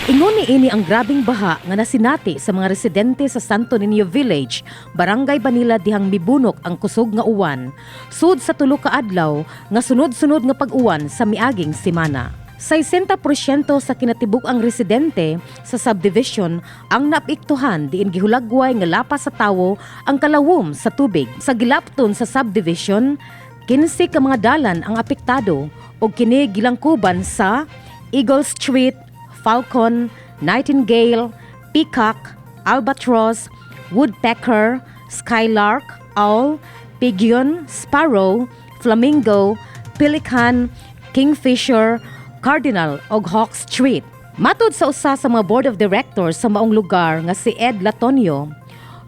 Ingon ni ini ang grabing baha nga nasinati sa mga residente sa Santo Niño Village, Barangay Banila, dihang mibunok ang kusog nga uwan. Sud sa 3 ka adlaw nga sunod-sunod nga pag-uwan sa miaging semana. 60% sa kinatibuk-ang residente sa subdivision ang naapektuhan, diin gihulagway nga lapas sa tawo ang kalawom sa tubig. Sa gilapton sa subdivision, 15 ka mga dalan ang apektado ug kini gilangkuban sa Eagle Street, Falcon, Nightingale, Peacock, Albatross, Woodpecker, Skylark, Owl, Pigeon, Sparrow, Flamingo, Pelican, Kingfisher, Cardinal ug Hawk Street. Matod sa usa sa mga board of directors sa maong lugar nga si Ed Latonio,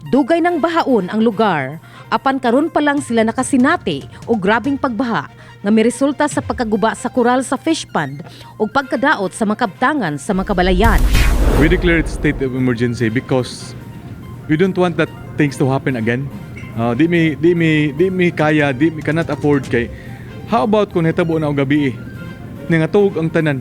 dugay nang bahaon ang lugar apan karon pa lang sila nakasinati og grabing pagbaha nga miresulta sa pagkaguba sa koral sa fish pond ug pagkadaot sa mga kabtangan sa mga kabalayan. We declared state of emergency because we don't want that things to happen again. Di mi kaya, di mi cannot afford kay how about kung hitabo na og gabi eh? Nya nga tuog ang tanan.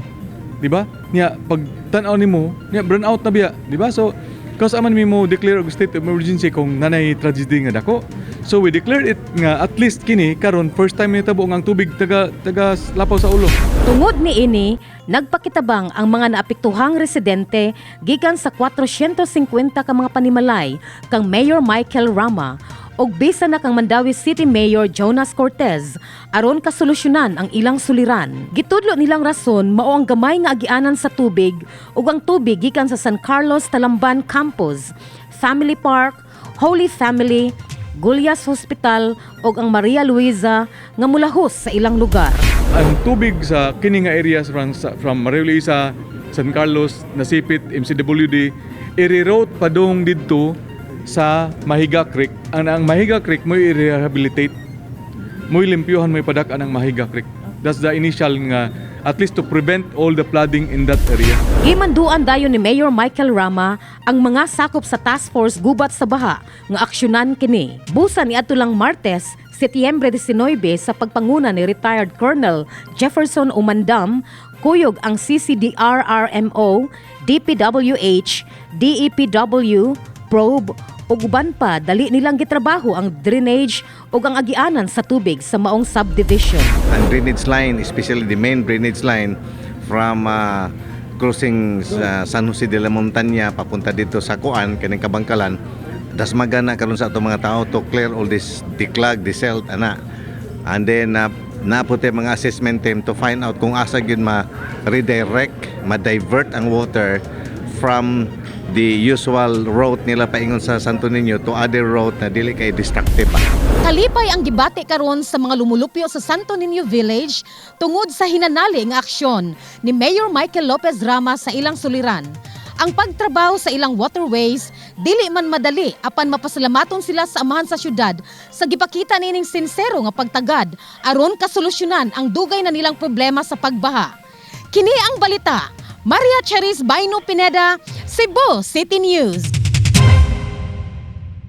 Di ba? Nya pag tan-aw nimo, nya brown out na biya, di ba? So cause aman mi mo declare og state of emergency kung nanay tragedy nga dako. So we declared it nga at least kini karon first time nitabo nga ang tubig taga taga lapaw sa ulo. Tungod ni ini, nagpakitabang ang mga naapektuhang residente gikan sa 450 ka mga panimalay kang Mayor Michael Rama ug bisan na kang Mandaue City Mayor Jonas Cortez aron kasolusyonan ang ilang suliran. Gitudlo nilang rason mao ang gamay nga agianan sa tubig ug ang tubig gikan sa San Carlos Talamban Campus, Family Park, Holy Family, Gullas Hospital ug ang Maria Luisa nga mulahos sa ilang lugar. Ang tubig sa kini nga areas from Maria Luisa, San Carlos, Nasipit, MCWD, i-reroute padung didto sa Mahiga Creek. Ang Mahiga Creek mo i-rehabilitate. Mo limpyuhan, mo ipadak ang Mahiga Creek. That's the initial nga at least to prevent all the flooding in that area. Gimanduan dayon ni Mayor Michael Rama ang mga sakop sa Task Force Gubat sa Baha nga aksyonan kini. Busa ni adto lang Martes, Setyembre 19, sa pagpanguna ni retired Colonel Jefferson Umandam, kuyog ang CCDRRMO, DPWH, DEPW, Probe ug uban pa, dali nilang gitrabaho ang drainage ug ang agianan sa tubig sa maong subdivision. Ang drainage line, especially the main drainage line from crossing sa San Jose de la Montaña papunta dito sa Kuan, kining Kabangkalan, dasmaga na karon sa atong mga tao to clear all this declog, the silt, ana. And then naa pod tay mga assessment team to find out kung asa gyud ma-redirect, ma-divert ang water from the usual route nila paingon sa Santo Niño to other route na dili kay destructive ba. Kalipay ang gibati karon sa mga lumulupyo sa Santo Niño Village tungod sa hinanali nga aksyon ni Mayor Michael Lopez Rama sa ilang suliran. Ang pagtrabaho sa ilang waterways dili man madali apan mapasalamaton sila sa amahan sa syudad sa gipakita nining sinsero nga pagtagad aron kasolusyonan ang dugay na nilang problema sa pagbaha. Kini ang balita. Maria Charis Baino Pineda, Cebu City News.